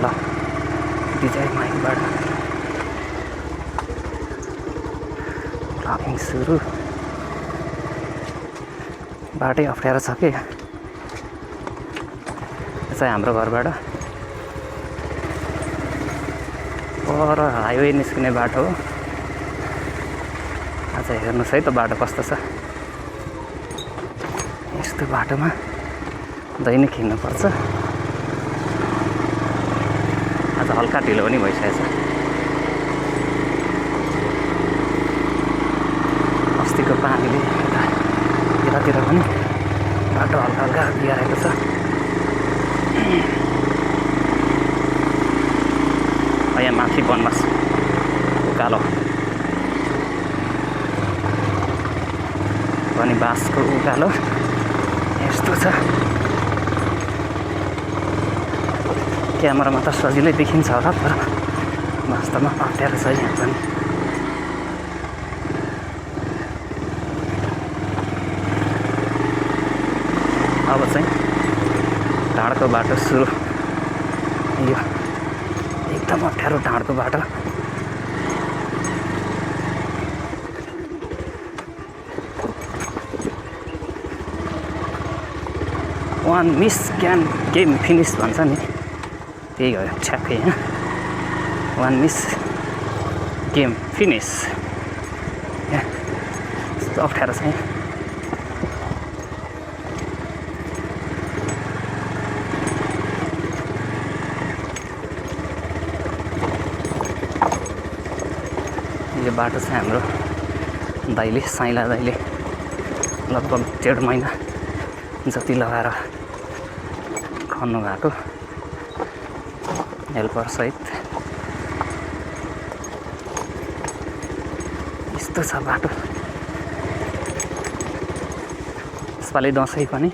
ल विजय माइकबाट भ्लगिङ सुरु। बाटै अप्ठ्यारो छ कि चाहिँ हाम्रो घरबाट पर हाइवे निस्किने बाटो हो। आज हेर्नुहोस् है त बाटो कस्तो छ। यस्तो बाटोमा दैनिक हिँड्नुपर्छ। आज हल्का ढिलो पनि भइसकेछ। अस्तिको पानीले यतातिर पनि बाटो हल्का हल्का बिगारेको छ। यहाँ माथि बनमास उकालो पनि बाँसको उकालो यस्तो छ। क्यामेरामा त सजिलै देखिन्छ होला, तर वास्तवमा अप्ठ्यारो छ यहाँ पनि। अब चाहिँ ढाडको बाटो सुरु। यो एकदम अप्ठ्यारो ढाडको बाटो। One miss can game finish भन्छ नि, त्यही हो ठ्याक्कै यहाँ। One miss game finish. यस्तो अप्ठ्यारो छ यहाँ। यो बाटो चाहिँ हाम्रो दाइले, साइला दाइले लगभग 1.5 महिना जति लगाएर खन्नु भएको, हेल्पर सहित। यस्तो छ बाटो। यसपालि दसैँ पनि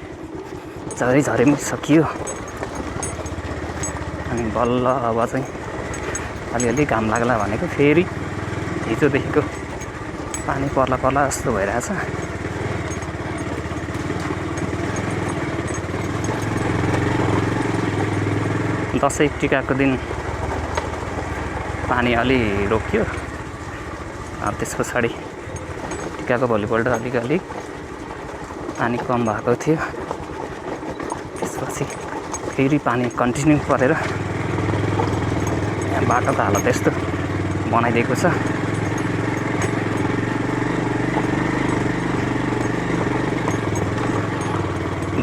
झरीझरीमै सकियो। अनि बल्ल अब चाहिँ अलिअलि घाम लाग्ला भनेको फेरि हिजोदेखिको पानी पर्ला पर्ला जस्तो भइरहेछ। दसैँ टिकाको दिन पानी अलि रोकियो। त्यस पछाडि टिकाको भोलिपल्ट अलिक पानी कम भएको थियो। त्यसपछि फेरि पानी कन्टिन्यू परेर यहाँ बाटोको हालत यस्तो बनाइदिएको छ।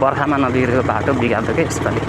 बर्खामा नबिग्रेको बाटो बिगार्दो क्या यसपालि।